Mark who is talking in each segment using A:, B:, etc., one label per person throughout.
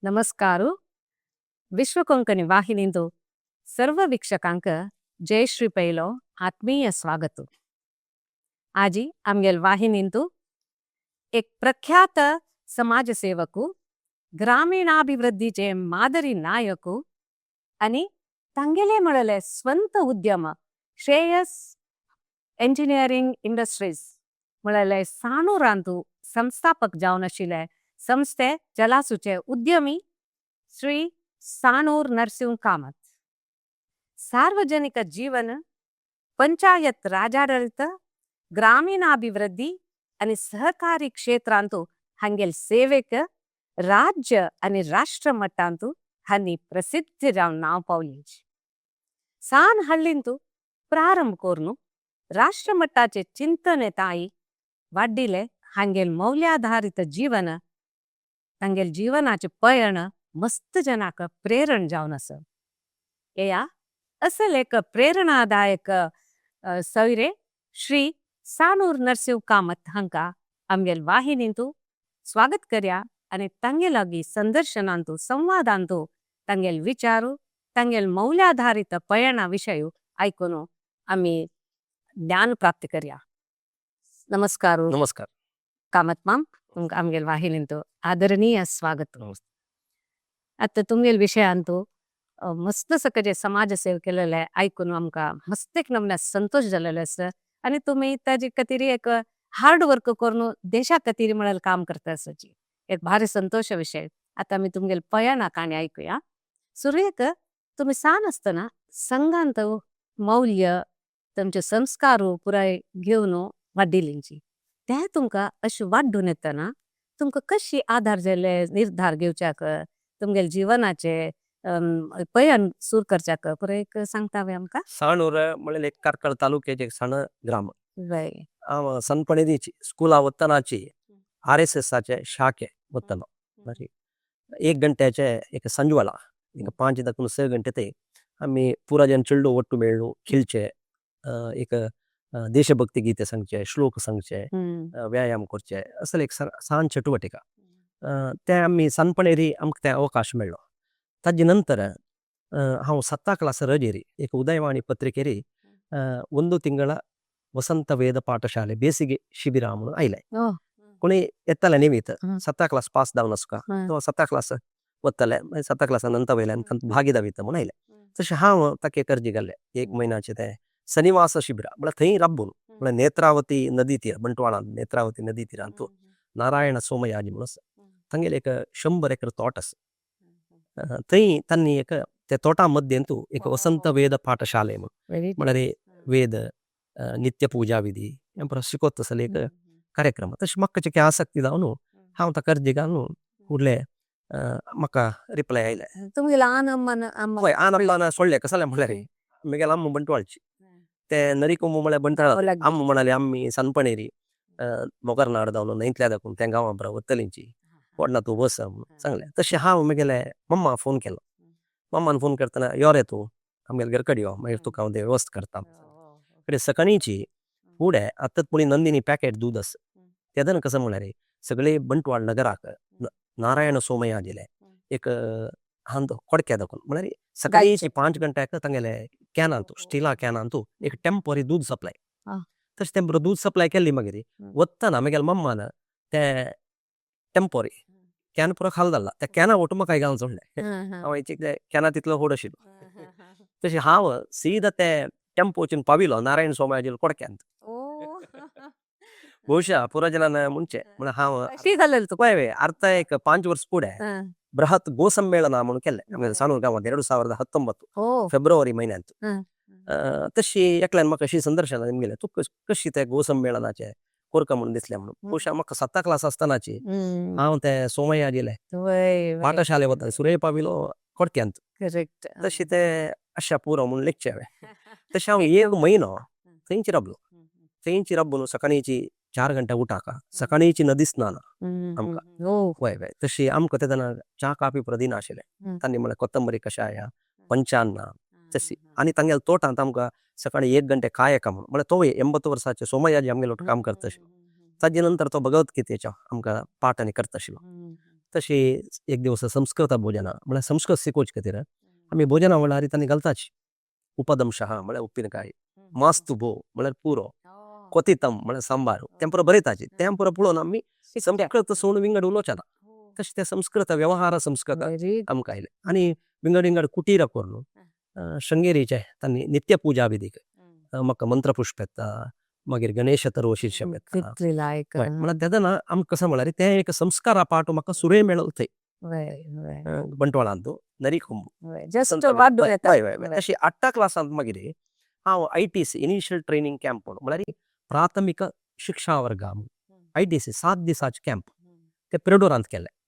A: नमस्कार. विश्व कोंकणी वाहिनींतु सर्व वीक्षकांक जयश्री पैलो आत्मीय स्वागत. आजी आमगेल वाहिनींतु एक प्रख्यात समाजसेवकु, ग्रामीणाभिवृद्धीचे मादरी नायकु आणि तांगेले म्हळले स्वंत उद्यम श्रेयस इंजिनियरिंग इंडस्ट्रीज म्हळले साणूरांतु संस्थापक जावन आशिल्ले संस्थे जलासूचे उद्यमी श्री साणूर नरसिंह कामत. सार्वजनिक जीवन, पंचायत राजाडಳಿತ, ग्रामीणाभिवृद्धी आणि सहकारी क्षेत्रांतु हांगेल सेवेक राज्य आणि राष्ट्र मट्टांतु हांणी प्रसिद्ध जावन नांव पावलींची. सान हಳ್ಳಿಂತು ಪ್ರಾರಂಭ ಕೋರ್ನು ರಾಷ್ಟ್ರಮಟ್ಟಾಚೆ ಚಿಂತನೆ ತಾಯಿ वाड्डिले हांगेल मौल्याधारित जीवन, तांगेल जीवनाचे पयण मस्त जनाक प्रेरण जावन आसा. येया असल एक प्रेरणादायक सैरे श्री सानूर नरसिंह कामत हांका आमगेल वाहिनींतु स्वागत करया आणि तांगे लागीं संदर्शनांतु, संवादांतु तांगेल विचारू, तांगेल मौल्याधारित पयणा विशय आयकून आमी ज्ञान प्राप्त करया. नमस्कार.
B: नमस्कार.
A: कामत माम, तुमकां आमगेल वाहिनींतु आदरणीय स्वागत.
B: नमस्ते.
A: आतां तुमगेल विशयांतु मस्त सगळे समाज सेवा केलेले आयकून आमकां मस्त एक नमून्या संतोष जालेलो आसा आनी तुमी ताजे खातीर एक हार्ड वर्क करून देशा खातीर म्हळ्यार काम करता आसाची एक भारी संतोश विशय. आतां आमी तुमगेल पयणा काणी आयकुया. सुरवेक तुमी सान आसतना संघांत मौल्य तुमचे संस्कार पुराय घेवन वाडिल्लींची ते तुमकां अशें वाड्डून येतना तुमकां कशी आधार जाले निर्धार घेवच्याक, तुमगेले जीवनाचे पयण सुरू करच्याक पुराय एक सांगता वे आमकां?
B: साणूर म्हळ्यार एक कार्कळ तालुक्याचे एक सण ग्राम. हांव सनपणेची स्कुला वतनाची आर एस एसाचे शाखे वतलो. एक घंट्याचे एक संजवाला एक 5 दाखून 6 घंटे ते आमी पुरा जन चेडू ಒಟ್ಟು मेळ्ळू खेळचे, एक देशभक्ती गीते सांगचे, श्लोक सांगचे, व्यायाम करचे, असले एक सान चटुवटिका ते आमी सनपणेरी आमकां ते अवकाश मेळ्ळो. ताजे नंतर हांव 7 क्लास रजेरी एक उदयवाणी पत्रिकेरी 1 ತಿಂಗಳ ವಸಂತ ವೇದ ಪಾಠಶಾಲೆ ಬೇಸಿಗೆ ಶಿಬಿರ म्हणून आयले. कोणी येताले निमित्त 7 क्लास पास जावन आसका तो 7 क्लास वतले, 7 क्लासा नंतर वयल्यान भागीदार म्हणून आयले. तशें हांव ताका एक अर्जी घाल्ले 1 म्हयन्याचें तें सनिवास शिबिर म्हळ्यार थंय राबून म्हळ्यार नेत्रावती नदी तीर, बंटवाळांत नेत्रावती नदी तिरांतू नारायण सोमयाजी म्हणून आसा, तांगेलें एक 100 एकर तोट आसा. थंय तांणी एक त्या तोटा मध्यंतू एक वसंत वेद पाठशाले म्हणून म्हळ्यार वेद, नित्य पूजा विधी हें पुरो शिकोत आसले एक कार्यक्रम. तशें म्हाका चिके आसक्ती जावन हांव ताका अर्जी घालून फुडले म्हाका रिप्लाय आयले.
A: तुमगेले आन अम्मान अम्मा
B: हय, आन अम्मान सोडले. कसलें म्हळ्यार म्हगेलें अम्मा बंटवाळची ते नरिकोंबू म्हळ्यार बंटवाळ अम्मा म्हणाली आमी सनपणेरी मोगरनाड जावन न्हंयतल्या दाखून त्या गांवां बरो वतलींची कोण तूं बस म्हणून सांगलें. तशें हांव म्हगेले मम्मा फोन केलो. मम्मान फोन करतना यो रे तूं आमगेले घर कडेन यो, मागीर तुका हांव ते वेवस्था करता. कडेन सकाळींची फुडें आतां पुणी नंदिनी पॅकेट दूद आसा तेदन कसं म्हळ्यार सगळे बंटवाळ नगराक नारायण सोमयाजीले एक हांदो कोडक्या दाखोवन म्हळ्यार सकाळीं 5 घंट्याक तांगेले कॅनांतू, स्टिला कॅनांतू एक टेम्पोरी दूद सप्लाय. तशें तें बरो दूद सप्लाय केल्ली. मागीर वतना म्हगेले मम्मान ते टेम्पोरी can पुरो खाल जाल्ला त्या कॅना ओटू म्हाका घालून सोडलें. हांव कॅना तितलो व्हड आशिल्लो. तशें हांव सीधा ते टेम्पोचेर पाविलो नारायण सोमयाजील कोडक्यांत. ಬಹುಶಃ ಪೂರ್ವಜನ ಮುಂಚೆ म्हळ्यार हांव वय अर्थ एक 5 वर्स फुडें ಬೃಹತ್ ಗೋ ಸಮ್ಮೇಳನ म्हणून केल्लें आमगे साणूर गांवांत 2019 फेब्रुवारी म्हयन्यांत. तशी एकल्यान म्हाका अशी संदर्शना गेले तूं कशी ते गो संमेळनाचे कोरका म्हणून दिसलें म्हणून. ಬಹುಶಃ म्हाका 7 क्लास आसतनाची हांव ते सोमयाजीले पाठशाले वता सुरय पाविलो कोडक्यांत. तशें ते अशा पुरो म्हणून लेखचें हांवें. तशें हांव 1 म्हयनो थंयच राबलो. थंयच राबून सकाळींची 4 घंटे उठाका सकाळींची नदी स्नान आमकां. वय वय तशी आमकां तेन्ना च्या काफी पुरो दिनाशिल्लें. तांणी म्हळ्यार कोथंबरी कशाय, पंचान्न तशी. आनी तांगेल्या तोटांत आमकां सकाळीं 1 घंटे कायका म्हणून म्हळ्यार तो 80 वर्साचे सोमयाजी आमगेलो काम करता आशिल्लो. ताजे नंतर तो भगवद्गीतेच्या आमकां पाठ आनी करता आशिल्लो. तशी एक दिवस संस्कृत भोजन म्हळ्यार संस्कृत शिकोवचे खातीर आमी भोजना वेळार तांणी घालताची उपदंशः म्हळ्यार उप्पिनकाय, मास्तु भो म्हळ्यार पुरो, क्वथितम म्हळ्यार सांबार, तें पुरो बरयताची तें पुरो पळोवन आमी संस्कृत सोडून विंगड उलोवचे ना। तशें तें संस्कृत व्यवहार संस्कृत आमकां आयलें। आनी विंगड विंगड कुटीर करून शृंगेरीचे तांणी नित्य पुजा विधीक म्हाका मंत्रपुष्प येता, मागीर गणेश तर्व शीर्षम येता, म्हळ्यार तेदना आमकां कसो म्हळ्यार तें एक संस्कारा पाठ म्हाका सुरें मेळ्ळो थंय बंटवाळांतू नरीकोंबू अशी 8 क्लासांत मागीर हांव ITC initial training camp म्हळ्यार प्राथमिक शिक्षा वर्ग ITC 7 दिसाचे कॅम्प ते पेडोरांत केले।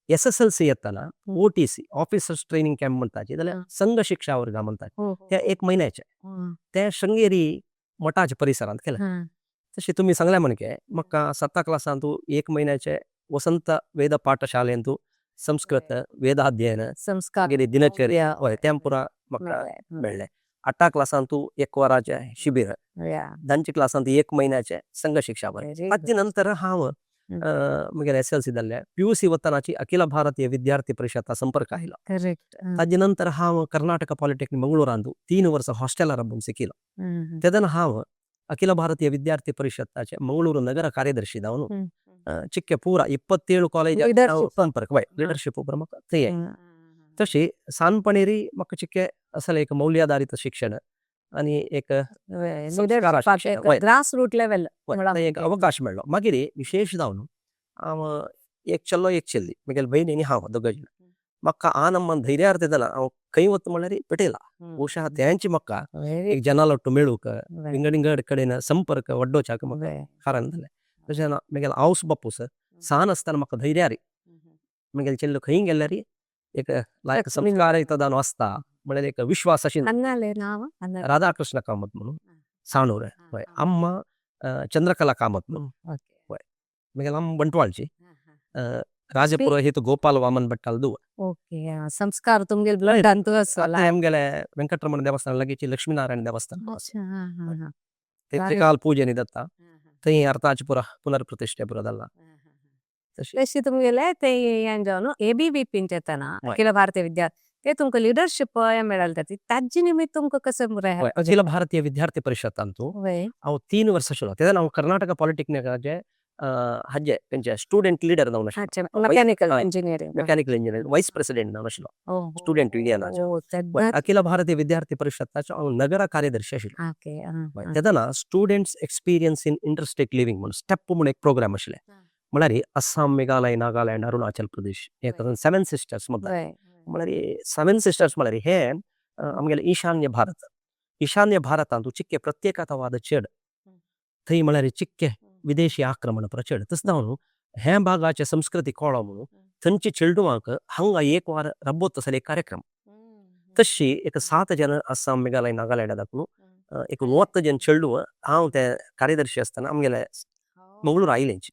B: SSLC येताना OTC officers training camp म्हणटाचे जाल्यार संघ शिक्षा वर्ग म्हणटाचे ते 1 म्हयन्याचे ते शृंगेरी मठाच्या परिसरांत केले। तशें तुमी सांगलें म्हणके म्हाका 7 क्लासांतू 1 म्हयन्याचे वसंत वेद पाठशालेंतू संस्कृत वेदाध्ययन
A: संस्कार
B: दिनचर्या हय तें पुरा म्हाका मेळ्ळें। 8 क्लासांतू 1 वराचें शिबीर, 10 क्लासांत 1 म्हयन्याचें संघ शिक्षा वर्ग। ताजे नंतर हांव मागीर SLC जाल्लें PUC वतनाची अखिल भारतीय विद्यार्थी परिशदा संपर्क आयलो। ताजे नंतर हांव कर्नाटक पॉलिटेक्निक मंगळूरांतू 3 वर्सां हॉस्टेलार राबून शिकिलो। तेदना हांव अखिल भारतीय विद्यार्थी परिशदाचे मंगळूर नगर कार्यदर्शी जावन चिक्के पुरा 27 कॉलेज संपर्क लिडरशीप म्हाका थंय। तशी सानपणेरी म्हाका चिक्के असले एक मौल्याधारित शिक्षण आनी एक
A: ग्रास रूट लेवल
B: एक अवकाश मेळ्ळो। मागीर विशेष जावन हांव एक चलो एक चली म्हगेले भयण आनी हांव दोगांय जाण म्हाका आनंद धैर्यार तेदना हांव खंय वता म्हणल्यार पेटयला बहुशा तेंच म्हाका एक जनालोट्टू मेळूंक विंगड विंगड कडेन संपर्क वाडोवच्याक म्हाका कारण जालें। तशें म्हगेलो आवस बापूस सान आसतना म्हाका धैर्यार म्हगेले चेडो खंय गेल्यार एक लायक संस्कार तदान आसता म्हळ्यार एक विश्वास आशिल्लो। राधाकृष्ण कामत म्हणून साणूर, हय अम्मा चंद्रकला कामत म्हणून, हय म्हगेले अम्मा बंटवाळची राजपुरोहित गोपाल वामन भट्टाल दुव।
A: ओके, संस्कार तुमगेले ब्लडांतू आसलो।
B: आमगेले वेंकटरमण देवस्थान लागींची लक्ष्मीनारायण देवस्थान ते त्रिकाल पूजेनी दत्ता थंय अर्थाची पुरा पुनर्प्रतिष्ठे पुरा जाल्ला।
A: तशें तुमगेले ते हें जावन ABVP येतना अखिल भारतीय विद्यार्थी ते तुमकां लिडरशीप मेळ्ळें ताजे निमित्त तुमकां कसो
B: हय अखिल भारतीय विद्यार्थी परिशदांतू हांव 3 वर्सां आशिल्लो। तेन्ना हांव कर्नाटक पॉलिटेक्निकाचे हाजे तेंचे स्टुडंट लिडर जावन आशिल्लो।
A: Mechanical engineering,
B: mechanical engineering vice president जावन आशिल्लो स्टुडंट युनियनाचे। अखिल भारतीय विद्यार्थी परिशदाचो हांव नगर कार्यदर्शी आशिल्लो। तेन्ना students experience in interstate living म्हणून स्टेप म्हणून एक प्रोग्राम आशिल्लें, म्हळ्यार आसाम, मेघालय, नागालँड, अरुणाचल प्रदेश हे 7 सिस्टर्स म्हणटात। म्हळ्यार 7 सिस्टर्स म्हळ्यार हे आमगेले ईशान्य भारत, ईशान्य भारतांतू चिक्के प्रत्येकतावाद चड थंय म्हळ्यार चिक्के विदेशी आक्रमण चड तशें जावन हे भागाचे संस्कृती कळो म्हणून थंयचे चेडवांक हांगा एक वार राबोत आसले एक कार्यक्रम। तशी एक 7 जण आसाम, मेघालय, नागालँडा दाखोवन एक 90 जण चेडूं हांव ते कार्यदर्शी आसतना आमगेले मंगळूर आयलेंची।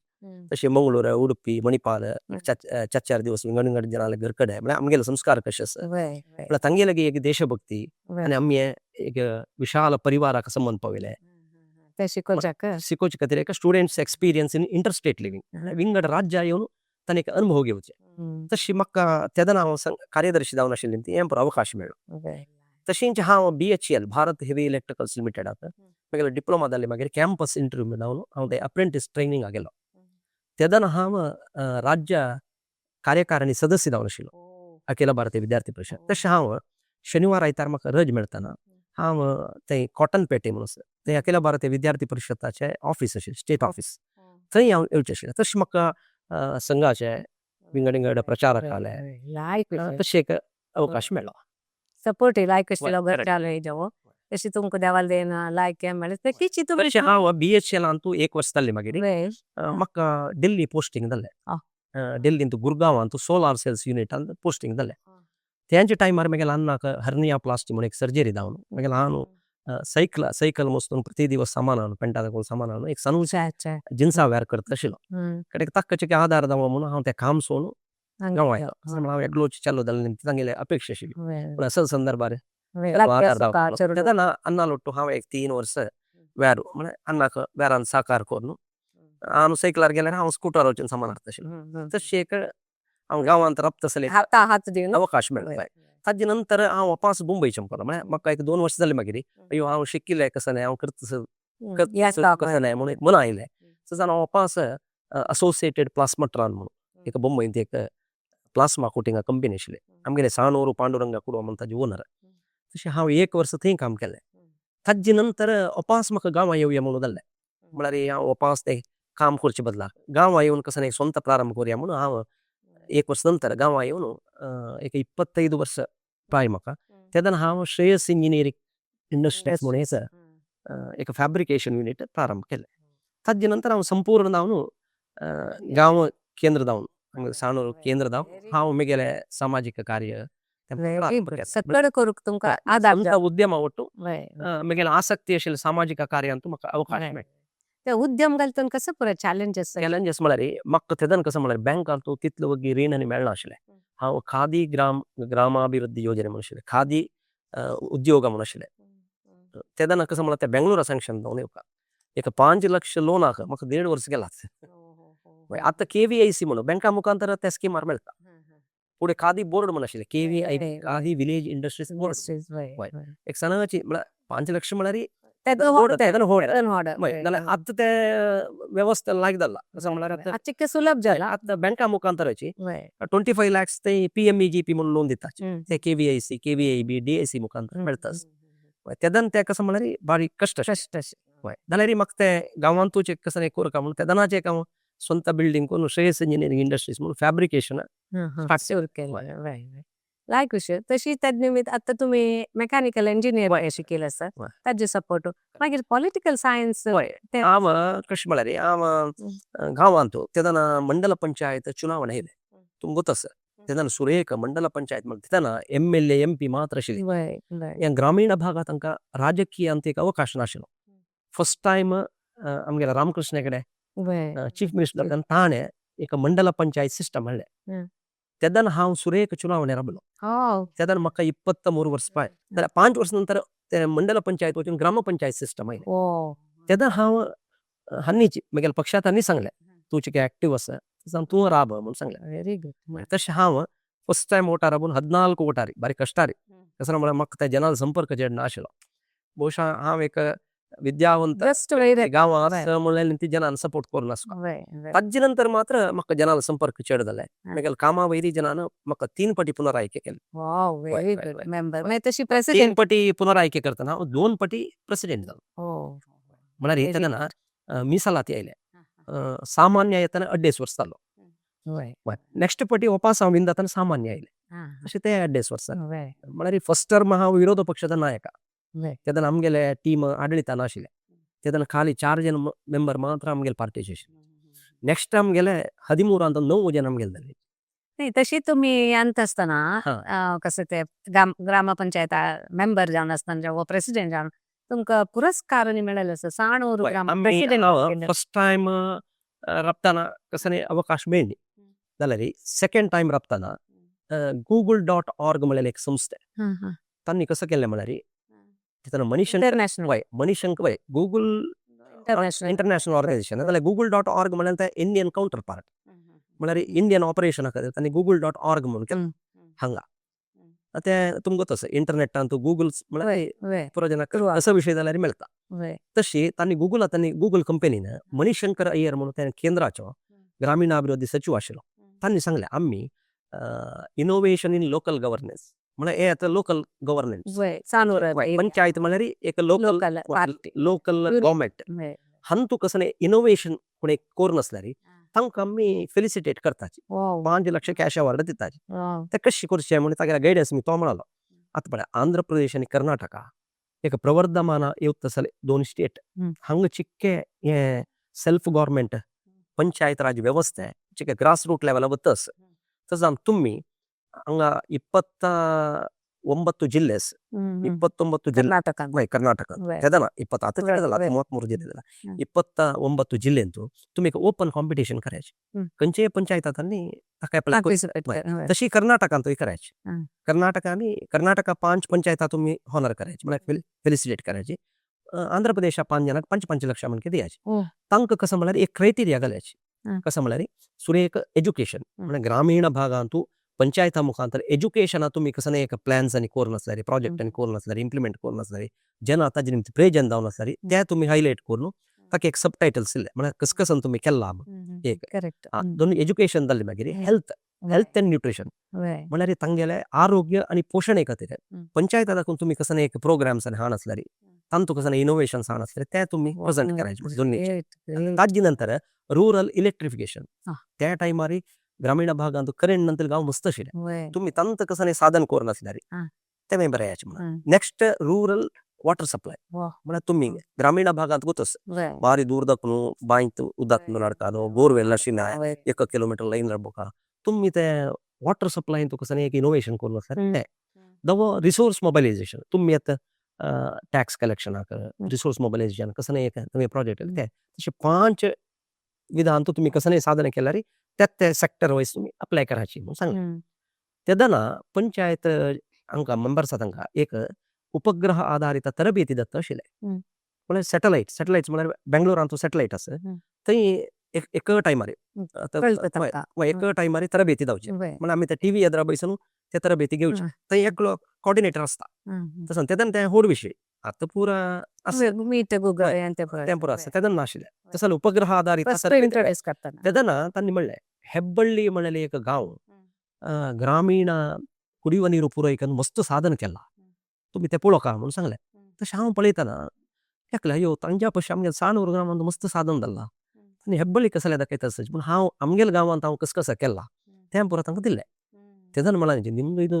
B: तशें मंगळूर, उडुपी, मणिपाल 4-4 दिवस विंगड विंगड जनाले घर कडेन म्हळ्यार आमगेलो संस्कार कशें आसा म्हळ्यार तांगेले एक देशभक्ती आनी आमी एक विशाल परिवाराक संबंद पाविल्ले
A: ते शिकोवच्याक
B: शिकोवचे खातीर एक students experience in interstate living विंगड राज्यां येवन तांणी एक अनुभव घेवचे। तशी म्हाका तेदना हांव कार्यदर्शी जावन आशिल्लें ती हें अवकाश मेळ्ळो। तशेंच हांव BHEL Bharat heavy electricals लिमिटेडाक मागीर डिप्लोमा जालें, मागीर कॅम्पस इंटरव्यू जावन हांव ते अप्रेंटीस ट्रेनिंगाक गेलो। तेदना हांव राज्य कार्यकारिणी सदस्य जावन आशिल्लो अखिल भारतीय विद्यार्थी परिशद। तशें हांव शनिवार आयतार म्हाका रज मेळटना हांव थंय कॉटन पेटे म्हणून आसा थंय अखिल भारतीय विद्यार्थी परिशदाचें ऑफीस आशिल्लें, स्टेट ऑफीस, थंय हांव येवचें आशिल्लें। तशें म्हाका संघाचे विंगड विंगड प्रचारक आले, तशें एक अवकाश मेळ्ळो।
A: सपोर्ट लायक आशिल्लो घरच्यालो जावं तशें तुमकां देवाल देना लायक हें मेळ्ळें तशीच
B: तशें हांव BHEL 1 वर्स जालें मागीर म्हाका दिल्ली पोस्टींग जालें। दिल्लींत गुरगांवांत सोलार सेल्स युनिटांत पोस्टींग जालें। तेंच्या टायमार मागीर अन्नाक हर्निया प्लास्टी म्हणून एक सर्जरी जावन मागीर हांव सायकल मस्तून प्रति दिवस सामान हाडून पेंटा दाखोवन सामान हाडून एक सनू जिन्सा वेर करता आशिल्लो। कित्याक ताका आदार जावो म्हणून हांव तें काम सोडून गांवां आयलो। हांव एकलोच चालू जालें तांगेले अपेक्षा आशिल्ली पूण असल संदर्भार तेन्ना अन्ना लोट्टू हांव एक 3 वर्स वेर म्हळ्यार अन्नाक वेरान साकार करून हांव सायकलार गेल्यार हांव स्कुटर वचून सामान हाडटा आशिल्लो। तशें एक हांव गांवांत राबता
A: हाता हात दिवन
B: अवकाश मेळ्ळो. ताजे नंतर हांव वापास मुंबय चमकलो. म्हळ्यार म्हाका एक 2 वर्सां जाली मागीर अय्यो हांव शिकिल्लें कसं नाही, हांव करता कसं नाही म्हणून एक मन आयलें. सो जावन हांव वापास असोसिएटेड प्लास्माट्रान म्हणून एक मुंबयंत एक प्लास्मा कोटिंगा कंपनी आशिल्ली आमगेले साणूर पांडुरंगा कुडवा म्हणून ताजे ओनर. तशें हांव 1 वर्स थंय काम केलें. ताजे नंतर वापास म्हाका गांवां येवया म्हणून जालें. म्हळ्यार हांव वापास तें काम करचे बदला गांवां येवन कसं नाही स्वंत प्रारंभ करुया म्हणून हांव 1 वर्स नंतर गांवां येवन एक 25 वर्स प्राय म्हाका तेन्ना हांव श्रेयस इंजिनियरींग इंडस्ट्रीज म्हणून एक फॅब्रिकेशन युनिट प्रारंभ केलें. ताजे नंतर हांव संपूर्ण जावन गांव केंद्र जावन साणूर केंद्र जावन हांव म्हगेलें सामाजीक कार्य
A: सगळें करूंक तुमकां आदार
B: उद्यमा ಒಟ್ಟು म्हगेलें आसक्ती आशिल्लें सामाजीक कार्यांत म्हाका अवकाश मेळ्ळो.
A: ते उद्यम घालतना कसो पुरो चॅलेंजस
B: चॅलेंजस म्हळ्यार म्हाका तेदन कसो म्हळ्यार बँकांत तितलो वगी रीण आनी मेळनाशिल्लें. हांव खादी ग्रामाभिवृद्धी योजने म्हणून आशिल्लें, खादी उद्योग म्हणून आशिल्लें. तेदना कसो म्हळ्यार ते बेंगळुरा सँक्शन जावन येवका एक 5 लक्ष लोनाक म्हाका 1.5 वर्स गेलात. आतां KVIC म्हणून बँका मुखांतर त्या स्किमार मेळटा. फुडें खादी बोर्ड म्हणून आशिल्लें, KVI khadi village industries board. एक सणाची म्हळ्यार 5 लक्ष म्हळ्यार आतां ते व्यवस्था लायक जाला कसो म्हळ्यार
A: आतां सुलभ जाला.
B: आतां बँका मुखांतराची 25 लॅक्स ते PMEGP म्हणून लोन दिता, ते KVIC KVIB DIC मुखांतर मेळटा. तेदन ते कसो म्हळ्यार बारीक कश्ट जाल्यार म्हाका ते गांवांतूच एक कसं कोरका म्हणून तेदनाचें एक हांव स्वंत बिल्डींग करून श्रेयस इंजिनियरींग इंडस्ट्रीज म्हणून फॅब्रिकेशन
A: लायक विशय. तशी तेज निमित्त आतां तुमी मेकॅनिकल इंजिनियर शिकिल्लें आसा ताजे सपोर्ट मागीर पॉलिटिकल सायन्स.
B: हांव कशें म्हळ्यार हांव गांवांत तेदना मंडल पंचायत चुनावण येयलें तुमकां गोत आसा. तेदना सुरेख मंडल पंचायत म्हणटा तेदना MLA MP मात्र आशिल्ले. ह्या ग्रामीण भागांत तांकां राजकीयांत एक अवकाश नाशिल्लो. फर्स्ट टायम आमगेल्या रामकृष्ण हेगडे चीफ मिनिस्टर ताणें एक मंडल पंचायत सिस्टम हाडलें. तेदना हांव सुरेख चुनावणे राबलो. तेदना म्हाका 23 वर्स पाय जाल्यार 5 वर्स नंतर ते मंडल पंचायत वचून ग्राम पंचायत सिस्टम आयलें. तेन्ना हांव हांणीच म्हगेल्या पक्षांत हांणी सांगलें तूं चिके एक्टीव आसा तूं राब म्हणून सांगलें.
A: Very good.
B: तशें हांव फर्स्ट टायम वोटार राबून 14 वोटार बारीक कश्टारी कसो म्हळ्यार म्हाका त्या जनांचो संपर्क चेड नाशिल्लो. बहुशा हांव एक विद्यावंत गांवांत म्हणल्यार ती जनान सपोर्ट करून आसलो. ताजे नंतर मात्र म्हाका जनांचो संपर्क चड जाले. म्हगेल्या कामा वयरी जनान म्हाका 3 पटी पुनरायके केले. 3 पटी पुनरायके करतना हांव 2 पटी प्रेसिडेंट जालो. म्हळ्यार तेन्ना मिसालाती आयले सामान्य येतना 2.5 वर्स जालो. नेक्स्ट पटी वापास हांव विन जातना सामान्य आयले अशें ते 2.5 वर्सां. म्हळ्यार फर्स्ट टर्म हांव विरोध पक्षाचो नायक. तेन्ना आमगेले टीम आडळिता नाशिल्लें. तेन्ना खाली 4 जण मेंबर मात्र आमगेले पार्टीचे आशिल्ले. नेक्स्ट आमगेले 13 9 जण आमगेले जाले.
A: नाही तशी तुमी अंत आसतना कसं ते ग्रामपंचायत मेंबर जावन आसतना जावं प्रेसिडेंट जावन तुमकां पुरस्कार मेळ्ळेलो आसा साणूर.
B: फर्स्ट टायम राबतना कसं अवकाश मेळ्ळी जाल्यार सेकंड टायम राबतना Google.org म्हळ्यार एक संस्था तांणी कसं केलें म्हळ्यार तेन्ना Manishankar Manishankar Google international organisation जाल्यार Google.org म्हळ्यार ते इंडियन कावंटर पार्ट म्हळ्यार इंडियन ऑपरेशन तांणी Google.org म्हणून केलें हांगा. ते तुमकां गोत आसा इंटरनेटांत गूगल म्हळ्यार पुरो जनाक असो विशय जाल्यार मेळटा. तशी तांणी गुगला तांणी गूगल कंपनीन मणिशंकर अय्यर म्हणून त्या केंद्राचो ग्रामीणाभिवृद्धी सचिव आशिल्लो तांणी सांगलें आमी इनोवेशन इन लोकल गव्हर्नन्स म्हळ्यार हे आतां लोकल गव्हर्नन्स पंचायत म्हळ्यार एक लोकल लोकल गव्हर्मेंट हांतू कसं इनोवेशन कोणी करून आसल्यार तांकां आमी फेलिसिटेट करताची 5 लक्ष कॅश अवॉर्ड दिताची. ते कशें करचें म्हणून तागेल्या गायडन्स मी तो म्हणालो. आतां पळय आंध्र प्रदेश आनी कर्नाटका एक प्रवर्धमान येवता आसले 2 स्टेट हांगा चिक्के हे सेल्फ गव्हर्मेंट पंचायत राज व्यवस्था चिके ग्रास रूट लेवला वतस. तसं तुमी हांगा 29 ಜಿಲ್ಲೆ 29 ಜಿಲ್ಲೆ ಕರ್ನಾಟಕ ತೆದನ 20 33 ಜಿಲ್ಲೆ 29 ಜಿಲ್ಲೆ ಅಂತೂ तुमी एक ओपन कॉम्पिटिशन करायचे खंयचेय पंचायतांनी ताका एप्लाय तशी कर्नाटकांतूय करायची. कर्नाटका आनी कर्नाटका 5 पंचायता तुमी हॉनर करायची म्हळ्यार फेलिसिटेट करायची. आंध्र प्रदेशा 5 जणांक 5-5 लक्ष म्हणके दियाचे. तांकां कसं म्हळ्यार एक क्रायटेरिया घालायची कसं म्हळ्यार सुरेख एज्युकेशन म्हळ्यार ग्रामीण भागांतु पंचायता मुखांतर एज्युकेशना तुमी कसं एक प्लॅन्स आनी करून आसल्यार, प्रोजेक्ट आनी करून आसल्यार, इम्प्लिमेंट करून आसल्यार, जेन्ना ताजे निमित्त प्रयोजन जावन आसल्यार ते तुमी हायलायट करून ताका एक सब टायटल्स दिले, म्हळ्यार कस कसन तुमी केल्ला एक. दोन एज्युकेशन जालें, मागीर हेल्थ, हेल्थ एंड न्यूट्रिशन, म्हळ्यार तांगेले आरोग्य आनी पोशणे खातीर पंचायता दाखोवन तुमी कसं एक प्रोग्राम्स आनी हाण आसल्यार, तांतू कसं इनोवेशन्स हाण आसल्यार ते तुमी प्रेजेंट करायचे दोन्ही. ताजे नंतर रुरल इलेक्ट्रिफिकेशन, त्या टायमार ग्रामीण भागांत करेंट नंतर गांव मस्त आशिल्ले, तुमी तांत कसं साधन करून आसल्यार ते बरें याचे म्हणून. नेक्स्ट रुरल वॉटर सप्लाय, म्हळ्यार तुमी ग्रामीण भागांत गोतस बारी दूर दाखून बांयत उदक नाडकानो, बोरवेल नाशिल्ले, 1 किलोमीटर लायन राबोका, तुमी ते वॉटर सप्लाय कसं एक इनोवेशन करून आसल्यार ते. दवो रिसोर्स मोबिलायजेशन, तुमी आतां टॅक्स कलेक्शनाक रिसोर्स मोबिलायजेशन कसं एक नवे प्रोजेक्ट ते, तशे 5 विधान तुमी कसं साधन केल्यार त्या ते सेक्टर वायज तुमी अप्लाय करायची म्हणून सांगलें. तेदना पंचायत हांकां मेंबर्सा तांकां एक उपग्रह आधारित तरबेती दत्त आशिल्लें, म्हळ्यार सॅटलायट, सॅटलायट्स म्हळ्यार बेंगलोरांत सॅटलायट आसा थंय एक टायमार एक टायमार तरबेती जावची, म्हळ्यार आमी ते टीव्ही येद्रा बैसून ते तरबेती घेवची, थंय एकलो कॉर्डिनेटर आसता तसं तेदन ते होड विशय आतां पुरा तें पुरो आसता, तेदन नाशिल्लें. तसो उपग्रह आधारित तेदना तांणी म्हणलें हेब्बಳ್ಳಿ म्हणलें एक गांव ग्रामीण कुडिव नीर पुरयकन मस्त साधन केलां, तुमी तें पळोवका म्हणून सांगलें. तशें हांव पळयतना एकलें अयो तांच्या पशी आमगे साणूर गांवांत मस्त साधन जालां आनी हेब्बळी कसलें दाखयता आसता, पूण हांव आमगेल्या गांवांत हांव कस कसं केलां तें पुरो तांकां दिलें. तेदन म्हणलें ನಿಮ್ಮದು ಇದು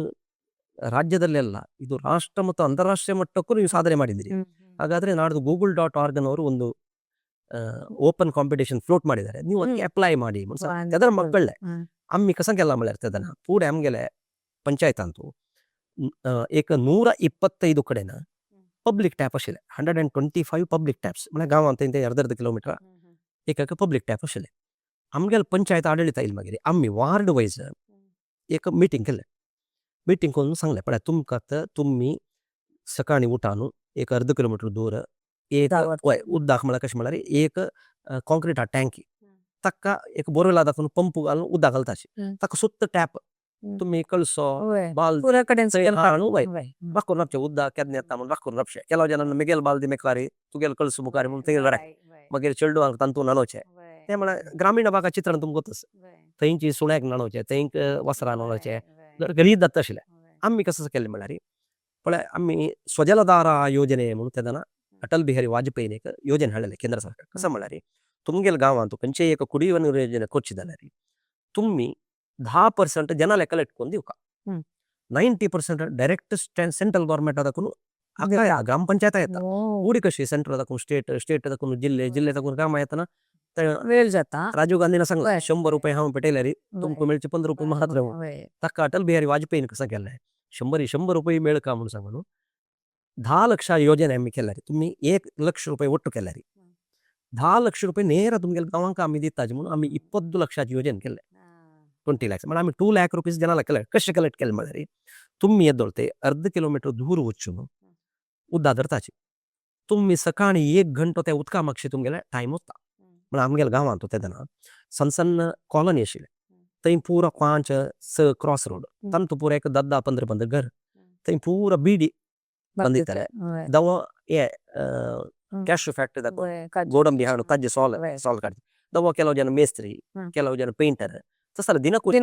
B: ರಾಜ್ಯದಲ್ಲಿ ಅಲ್ಲ, ಇದು ರಾಷ್ಟ್ರ ಮತ್ತು ಅಂತಾರಾಷ್ಟ್ರೀಯ ಮಟ್ಟಕ್ಕೂ ನೀವು ಸಾಧನೆ ಮಾಡಿದ್ದೀರಿ, ಹಾಗಾದರೆ ನಾಡ್ದು Google.org ನವರು ಒಂದು ಓಪನ್ ಕಾಂಪಿಟೇಷನ್ ಫ್ಲೋಟ್ ಮಾಡಿದ್ದಾರೆ, ನೀವು ಅದಕ್ಕೆ ಅಪ್ಲೈ ಮಾಡಿ. ಅದರ ಮಕ್ಕಳೇ ಅಮ್ಮಿ ಕಸಂಗೆಲ್ಲ म्हळ्यार तेदना ಪೂರ ಆಮ್ಗೆಲೆ ಪಂಚಾಯತ್ ಅಂತೂ एक 125 ಕಡೆನ ಪಬ್ಲಿಕ್ ಟ್ಯಾಪ್ आशिल्ले, 125 ಪಬ್ಲಿಕ್ ಟ್ಯಾಪ್ಸ್, म्हळ्यार गांवांत ते अर्द अर्द किलोमिटर एक एक पब्लिक टॅप आशिल्ले. आमगेले पंचायत आडळीत आयली, मागीर आमी वार्ड वायज एक मिटींग केलें. मिटींग करून सांगलें पळय तुमकां आतां तुमी सकाळीं उठा न्हू एक अर्द किलोमिटर दूर एक उदक म्हळ्यार कशें म्हळ्यार एक कॉन्क्रिटा टँकी ताका एक बोरवेला दाखोवन पंप घालून उदक घालताशी, ताका सुत्त टॅप तुमी कळसो बाल राखून राबचें, उदक केन्ना येता म्हणून राखून राबचें. केलो जाणां मेगेल बालदी मेकारी तुगेल कळसो मुखार म्हणून थंय घरा मागीर चेडवांक तांतून न्हाणोवचें, तें म्हळ्यार ग्रामीण भागा चित्रण तुमकां गोत, थंयची सुण्याक न्हाणोवचें, थंयक वस्त्रां न्हाणोवचें, गरीब जाता आशिल्लें. आमी कसं केलें म्हळ्यार पळय आमी स्वजलधारा योजने म्हणून तेदना अटल बिहारी वाजपेयीन एक योजने हाडलेले केंद्र सरकार. कसं म्हळ्यार तुमगेले गांवांत खंयचेय एक कुडियो नीर योजने करची जाल्यार तुमी 10% जनाले कलेक्ट करून दिवका, 90% डायरेक्ट सेंट्रल गव्हर्मेंट दाखोवन ग्राम पंचायत येता, उडी कशी सेंट्रल दाखोवन स्टेट, स्टेट दाखोवन जिल्ले, जिल्ले दाखोवन ग्राम येतना
A: वेळ जाता.
B: राजीव गांधीन सांगलें 100 रुपये हांव पेटयल्यार तुमकां मेळचे 15 रुपये मात्र. ताका अटल बिहारी वाजपेयीन कसं केलें 100 रुपये मेळका म्हणून सांगून 10 लक्ष योजने आमी केल्यार तुमी 1 लक्ष रुपये ಒಟ್ಟು केल्यार 10 लक्ष रुपये ನೇರ तुमगेले गांवांक आमी दिताचे म्हणून आमी 20 लक्षाची योजने केले, 20 लॅक्स म्हळ्यार आमी 2 लॅक रुपीज जनाला कलेक्ट कशें कलेक्ट केले म्हळ्यार तुमी येदोळ अर्द किलोमिटर दूर वचून उदक धरताची, तुमी सकाळी 1 घंटो त्या उदका मागशी तुमगेले टायम वता. म्हळ्यार आमगेल्या गांवांत तेदना सण सण कॉलनी आशिल्ले, थंय पुरा 5-6 क्रॉस रोड, तांतू पुरा एक 10-10, 15-15 घर, थंय पुरा बीडी बांदिताले, दवो हे कॅशू फॅक्टरी दाखोवन ಗೋಡಂಬಿ ಹಣ್ಣು ಕಜ್ಜಿ ಸಾಲ್ ಸಾಲ್ ಕಾಡ್ತಿ, ದವ ಕೆಲವು ಜನ ಮೇಸ್ತ್ರಿ, ಕೆಲವು ಜನ ಪೇಂಟರ್, तसं दिनकूली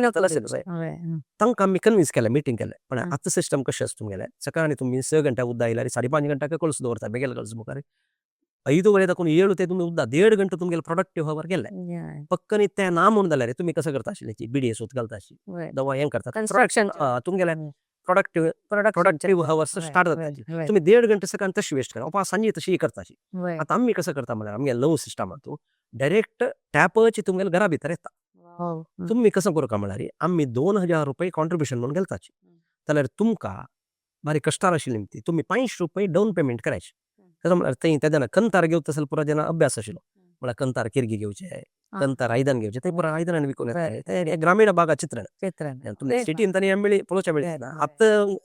B: तांकां आमी कन्विन्स केलें, मिटींग केलें. पण आतां सिस्टम कशें आसा तुमगेलें सकाळीं तुमी 6 घंट्या उदक आयल्यार 5.5 घंट्याक कळस दवरता बेगीन कळस मुखार 5:30 दाखोवन 7 ते तुमी उदक 1.5 घंटे तुमगेले प्रोडक्टिव्ह हवर गेले पक्कनी तें ना म्हणून जाल्यार तुमी कसं करता आशिल्लें बिडये सूत घालता आशिल्ली दवा हें करता तुमगेलें प्रोडक्टिव्ह हवर्स स्टार्ट जाता, तुमी 1.5 घंटे सकाळी तशी वेस्ट करा ओपा सांजे तशी करता आशिल्ली. आतां आमी कसं करता म्हळ्यार आमगे नवो सिस्टमांतू डायरेक्ट टॅपची तुमगेले घरा भितर येता, तुमी कसं करूं म्हळ्यार आमी 2000 रुपये कॉन्ट्रिब्युशन म्हणून घेताची जाल्यार तुमकां बारीक कश्टार आशिल्ली ती तुमी 500 रुपये डावन पेमेंट करायचे. कसं म्हळ्यार थंय तेन्ना कंतार घेवता तसो पुरो जेन्ना अभ्यास आशिल्लो म्हळ्यार कंतार किरगी घेवचे, कंतार आयदन घेवचे, ते पुरो आयदनान विकून येता, ते ग्रामीण भागा चित्रण तुमी सिटीन तांणी मेळी पळोवच्या मेळी. आतां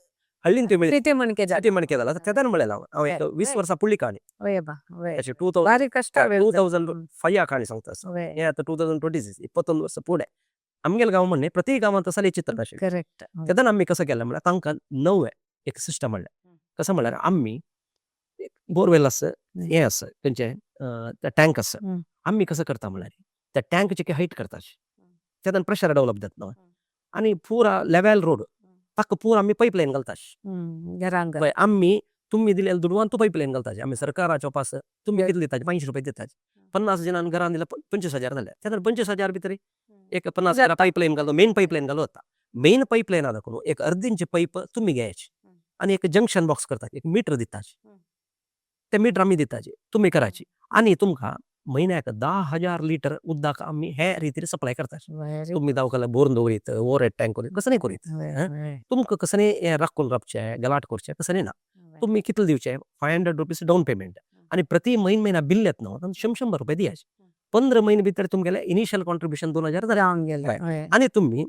B: हळ्ळीन तुमी
A: प्रीती मणके जाता.
B: ती मणके जाला तेदान म्हणलें हांव हांव एक 20 वर्सां फुडली काणी.
A: वय बा वय.
B: अशें टू थावजंड
A: बारीक कश्ट.
B: 2005 ಕಾಣಿ ಸಂಗ್ತಾ.
A: वय.
B: हे आतां 2026, 21 वर्सां फुडें आमगेले गांव म्हणणे प्रति गांवांत तसले चित्र आशिल्लें. तेन्ना आमी कसं केलें म्हळ्यार तांकां नवें एक सिस्टम हाडलें. कसं म्हळ्यार आमी बोरवेल आसा, हें आसा, खंयचें टँक आसा. आमी कसं करता म्हळ्यार त्या टँकची हायट करता, तेन्ना प्रेशर डेवलप जाता न्हय आनी पुरा लेवल रोड ताका पुरा आमी पायप लायन घालता.
A: घरान घर.
B: पळय आमी तुमी दिलेल्या दुडवान तूं पायप लायन घालता. आमी सरकाराचो पास तुमी कितले दिता? 500 रुपये दिता. 50 जाणांक घरान दिल्यार 25,000 जाले. तेन्ना 25,000 भितर एक 50 घरा पायप लायन घालो, मेन पायप लायन घालो वता. मेन पायप लायन दाखोवन एक अर्द इंच पायप तुमी घेयाची आनी एक जंक्शन बॉक्स करता, एक मिटर दिता, ते मिटर आमी दिताचे, तुमी कराची आनी तुमकां म्हयन्याक 10,000 लिटर उदक आमी हे रितीन सप्लाय करता. तुमी दवाखान्यात बोर दवरीत, ओवर टँक करीत, कसं नाही करीत, तुमकां कसं नाही राखून रावचें, गलाट करचें कसं नाही ना. तुमी कितले दिवचे? 500 रुपीज डावन पेमेंट आनी प्रति म्हयन म्हयन्या बिल येता न्हू, 100 रुपये दियाचे. 15 म्हयने भितर तुमगेलें इनिशियल कॉन्ट्रिब्युशन 2000 जालें.
A: जावन गेलें.
B: आनी तुमी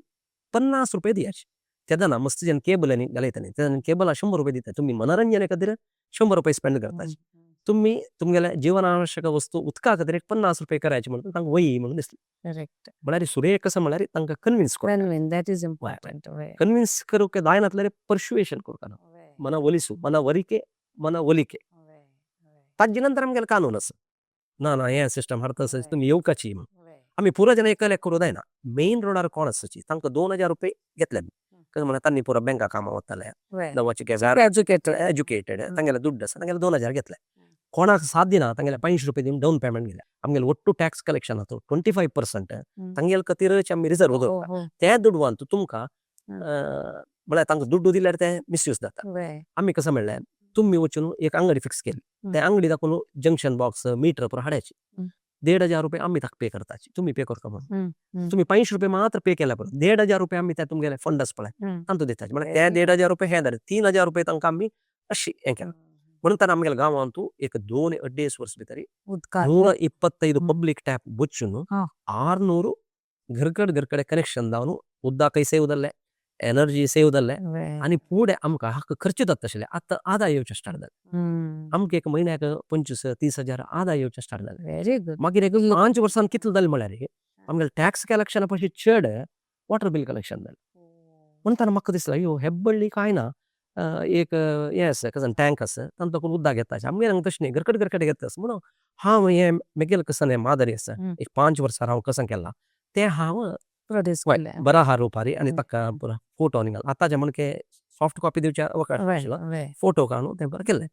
B: 50 रुपये दियाचे. तेन्ना मस्त जन केबल आनी घालयता न्ही, तेन्ना केबला 100 रुपये दिता. तुमी मनोरंजन खातीर 100 रुपये स्पेंड करता. तुमी तुमगेले जीवनावश्यक वस्तू उदका खातीर एक 50 रुपये करायचे म्हणून तांकां वय म्हणून दिसलें. म्हळ्यार सुरेख कसं म्हळ्यार तांकां कन्विन्स करता.
A: Convince, that is important.
B: Convince करूंक जायनातल्यार पर्सुएशन करूंक ना, मना वलिसू, मना वरिके मना वलिके. ताजे नंतर आमगेलें कानून आसा ना ना हें सिस्टम हाडटा तशें तुमी येवकाची म्हणून. आमी पुरो जाणां एकल्याक करूं जायना. मेन रोडार कोण आसाची तांकां 2000 रुपये घेतले. कितें म्हळ्यार तांणी पुरो बँका कामां वताले, नवाचे केजार
A: एज्युकेटेड,
B: एज्युकेटेड, तांगेले दुड्ड आसा, तांगेले 2000 घेतले. कोणाक साथ दिना तांगेले 500 रुपये दिवन डावन पेमेंट घेतले. आमगेले ಒಟ್ಟು ट्याक्स कलेक्शन आतां 25% तांगेले खातीरच आमी रिजर्व दवरता. ते दुडवान तुमकां म्हळ्यार तांकां दुड्डू दिल्यार ते मिसयूज जाता. आमी कसं म्हणलें, तुमी वचून एक अंगडी फिक्स केली, ते अंगडी दाखोवन जंक्शन बॉक्स मिटर पुरो हाडायची. 1500 रुपये आमी ताका पे करताची, तुमी पे करता म्हणून. तुमी 500 रुपये मात्र पे केल्या पुरो, 1500 रुपये आमी ते तुमगेले फंड आसा पळय तांतू दिताचे. म्हळ्यार ते 1500 रुपये हे जाले, 3000 रुपये तांकां आमी अशी हें केलां. म्हणून ताणें आमगेल्या गांवांतू एक 2-2.5 वर्स भितर 125 पब्लीक ट्याप बच्चून 600 घरकड घरकडे कनेक्शन जावन उदकय सेव जाल्लें, एनर्जी सेव जाल्लें आनी फुडें आमकां हाका खर्च जाता आशिल्ले आतां आदाय येवचें स्टार्ट जालें. आमकां एक म्हयन्याक 25-30 हजार आदाय येवचें स्टार्ट जालें.
A: Very good.
B: मागीर एक 5 वर्सान कितलें जालें म्हळ्यार आमगेलें टॅक्स कलेक्शना पयलीं चड वॉटर बील कलेक्शन जालें. म्हणून ताणें म्हाका दिसलें अयो हेब्बळ्ळी कांय ना, एक हें आसा कसं टँक आसा तांकां उदक घेता, आमगेर हांगा तशें न्ही, घरकड घरकड घेता. म्हणून हांव हें म्हगेलें कसं मादरी आसा, एक 5 वर्सां हांव कसं केलां तें हांव
A: प्रोड्यूस केलें
B: बराहा रुपारी आनी ताका पुरो फोटो निघाल. आतांचे म्हणके सॉफ्ट कॉपी दिवचे अवकाश आशिल्लो, फोटो काडून तें बरें केलें.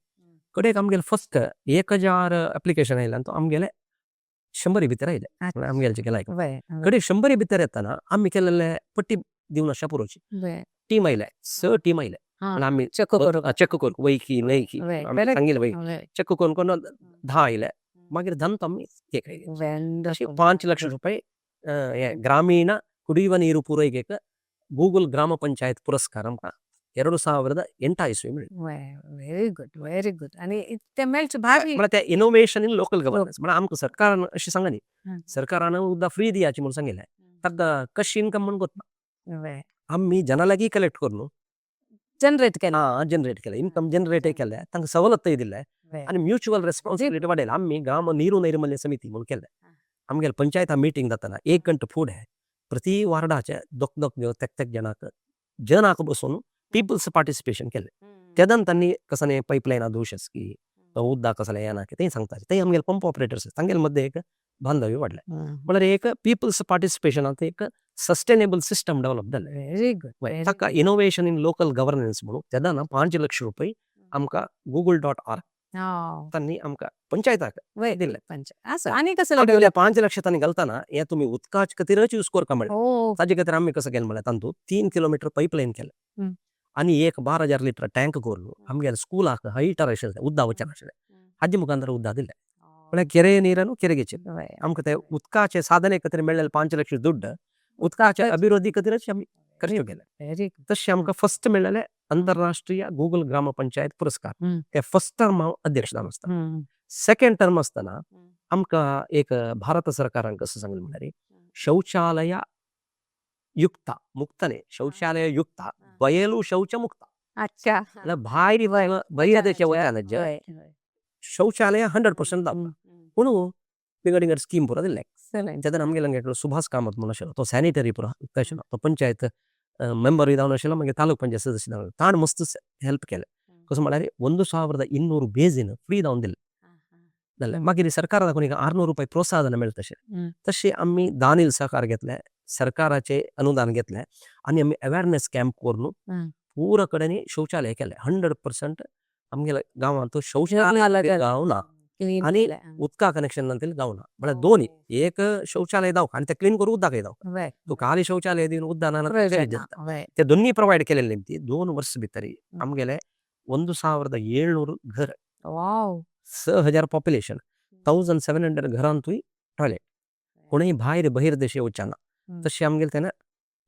B: कडेक आमगेलें फस्ट 1000 एप्लिकेशन आयलें आनी तो आमगेले 100 भितर आयले, आमगेले केलां. कडेक 100 भितर येतना आमी केलेले पट्टी दिवन अशा पुरोची टीम आयले, 6 टीम आयले. आमी
A: चेक करूंक,
B: चेक करूंक वय की न्हय की सांगिल्लें वय, चेक करून करून 10 आयले. मागीर 10 आमी एक आयले. अशें 5 लक्ष रुपये हें ग्रामीण ಕುಡಿಯುವ ನೀರು ಪೂರೈಕೆಗೆ ಗೂಗಲ್ ಗ್ರಾಮ ಪಂಚಾಯತ್ ಪುರಸ್ಕಾರ आमकां 2008 ಇಸ್ವಿ मेळ्ळी.
A: Very good, very good. आनी ते मेळचे भारी
B: म्हळ्यार ते इनोवेशन इन लोकल गव्हर्नन्स. म्हळ्यार आमकां सरकारान अशें सांगनी, सरकारान उदक फ्री दियाची म्हणून सांगिल्लें, ताका कशी इनकम म्हणून कोत्ता. आमी जना लागीं कलेक्ट करून
A: जनरेट केलें,
B: आं जनरेट केलें, इनकम जनरेटय केलें, तांकां सवलतय दिलें आनी म्युच्युअल रेस्पॉन्सिबिलिटी वाडयलें. आमी ग्राम नीरू नैर्मल्य समिती म्हणून केलें. आमगेले पंचायता मिटींग जातना 1 घंटा फुडें प्रति वार्डाचे दोग दोग तेक तेक जणांक जनाक बसून पिपल्स पार्टिसिपेशन केलें. तेदन तांणी कसं पायपलायना दोश आसा की उदक कसलें येना की तें सांगता, ते आमगेले पंप ऑपरेटर्स तांगेले मद्दे एक बांधव्य वाडलें. म्हळ्यार एक पिपल्स पार्टिसिपेशनांत एक सस्टेनेबल सिस्टम डेवलप जालें.
A: Very good.
B: ताका इनोवेशन इन लोकल गव्हर्नन्स म्हणून तेदना 5 लक्ष रुपये आमकां गुगल डॉट ऑर्ग तांणी आमकां पंचायताक दिल्लें.
A: आनी कसलें
B: 5 लक्ष तांणी घालतना हें तुमी उदकाच खातीरच यूज करता म्हणलें. ताजे खातीर आमी कसं केलें म्हणल्यार तातूंत 3 किलोमिटर पायपलायन केलें आनी एक 12,000 लिटर टँक करून आमगेल्या स्कुलाक हयटर आशिल्लें, उदक वचना आशिल्लें, हाजे मुखार उदक दिलें. म्हळ्यार केरे नीरनु केरेगेचेर आमकां ते उदकाचे साधने खातीर मेळ्ळेले 5 लक्ष दुड्ड उदकाच्या अभिवृद्धी खातीरच आमी खर्च केले. तशें आमकां फस्ट मेळ्ळेले अंतरराष्ट्रीय गुगल ग्राम पंचायत पुरस्कार, ते फस्ट टर्म हांव अध्यक्ष जावन आसतना. सेकंड टर्म आसतना आमकां एक भारत सरकारान कसं सांगलें म्हणल्यार शौचालय युक्त मुक्त न्ही, शौचालय युक्त बयलू शौच मुक्त
A: अच्छा.
B: म्हळ्यार भायर बहिरदेशे वयान
A: वय वय.
B: शौचालय 100% दावता. पूण विंगड विंगड स्कीम पुरा दिल्ले.
A: एक्सलंट.
B: तेन्ना आमगेले हांगा एकलो सुभाष कामत म्हणून आशिल्लो, तो सॅनिटरी पुरा आशिल्लो, तो पंचायत ಮೆಂಬರ್ जावन आशिल्लो, मागीर तालुक पंचायत सदस्य जावन, ताणें मस्त हेल्प केलें. कसो म्हळ्यार 1200 बेजीन फ्री जावन दिलें जालें. मागीर सरकारा दाखोवन एक 600 रुपया प्रोत्साहन मेळटा तशें तशें आमी दानील सहकार घेतले, सरकाराचें अनुदान घेतलें आनी आमी अवेरनेस कॅम्प करून पुरा कडेन शौचालय केलें. 100% आमगेल्या गांवांत शौचालय गावना आनी उदका कनेक्शन नंतर गावना. म्हळ्यार दोन्ही एक शौचालय दावका आनी ते क्लीन करून उदकय दावका. तूं खाली शौचालय दिवन उदक ना, ते दोन्ही प्रोवायड केलेले. ती 2 वर्स भितर आमगेले 1700 घर, 6000 पॉप्युलेशन, 1700 घरांतूय टॉयलेट. कोणूय भायर बहिर्देशे वचना. तशें आमगेले तेन्ना